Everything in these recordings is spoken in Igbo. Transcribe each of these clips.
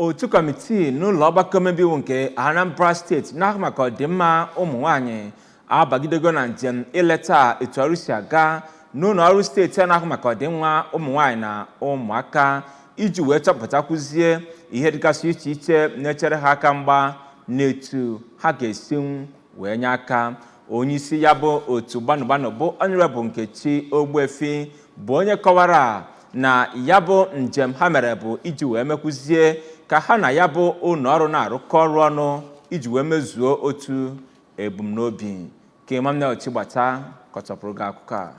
Otu kọmitii n'ụlọ ọgbakọ omebe iwu nke Anambra Steeti na-ahụ maka ọdịmma ụmụ nwanyị abagidego na njem ileta etu ọrụ si aga n'ụlọ ọrụ steeti a na-ahụ maka ọdịmma ụmụ nwanyị na ụmụaka, iji wee chọpụtakwuzie ihe dịgasị iche iche na-echere ha aka mgba na etu ha ga-esi wee nye aka. Onye isi ya bụ otu gbanụgbanụ bụ Honorable Nkechi Ogbuefi bụ onye kọwara na ya bụ njem ha mere bụ iji wee mekwuzie ka ha na ya bụ ụlọ ọrụ na-arụkọ ọrụ ọnụ iji wee mezuo otu ebumnobi. Ka Emmanuel Chigbata kọtọpụrụ gị akụkọ a.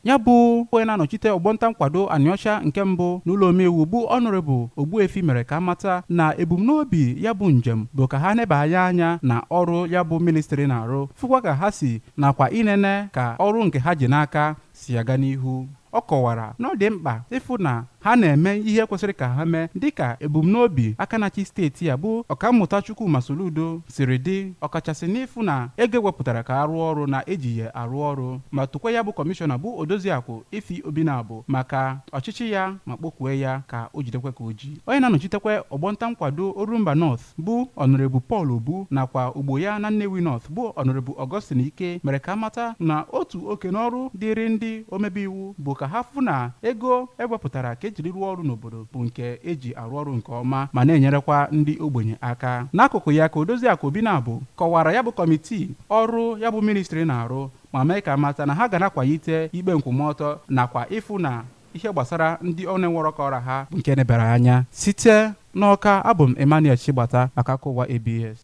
Ya bụ onye na-anọchite ọgbọnta nkwado Anịọcha nke mbụ n'ụlọ omeiwu bụ Honorable Ogbuefi mere ka amata na ebumnobi ya bụ njem bụ ka ha nebanye anya na ọrụ ya bụ ministri na-arụ, fụkwa ka ha si nakwa inene ka ọrụ nke ha ji n'aka si aga n'ihu. Ọ kọwara na ọ dị mkpa ịfụ na ha na-eme ihe kwesịrị ka ha mee dịka ebumnobi aka na-achị steeti a bụ Ọkammụta Chukwuma Soludo siri dị, ọkachasị n'ịfụ na ego ewepụtara ka arụ ọrụ na eji ya arụ ọrụ, ma tụkwa ya bụ kọmishọna bụ Odoziakụ Ify Obinabo maka ọchịchị ya ma kpọkwue ya ka o jidekwe ka o ji. Onye na-anọchitekwe ọgbọnta nkwado Orumba North bụ Honorable Paul Obu nakwa ogbo ya na Nnewi North bụ Honorable Augustine Ike mere ka amata na otu oke n'ọrụ dịrị ndị omebe iwu bụ ka ha fụ na ego ewepụtara ka ejiri rụọ ọrụ n'obodo bụ nke eji arụ ọrụ nke ọma ma na-enyerekwa ndị ogbenye aka. N'akụkụ ya ka Odoziakụ Obinabo kọwara ya bụ kọmitii ọrụ ya bụ ministri na-arụ ma mee ka mata na ha ga na-akwalite ikpe nkwụmọtọ nakwa ịfụ na ihe gbasara ndị ọ na-enwerọ ka ọra ha bụ nke nebara anya. Site n'Ọka, abụ m Emmanuel Chigbata maka akụkọ ụwa ABS.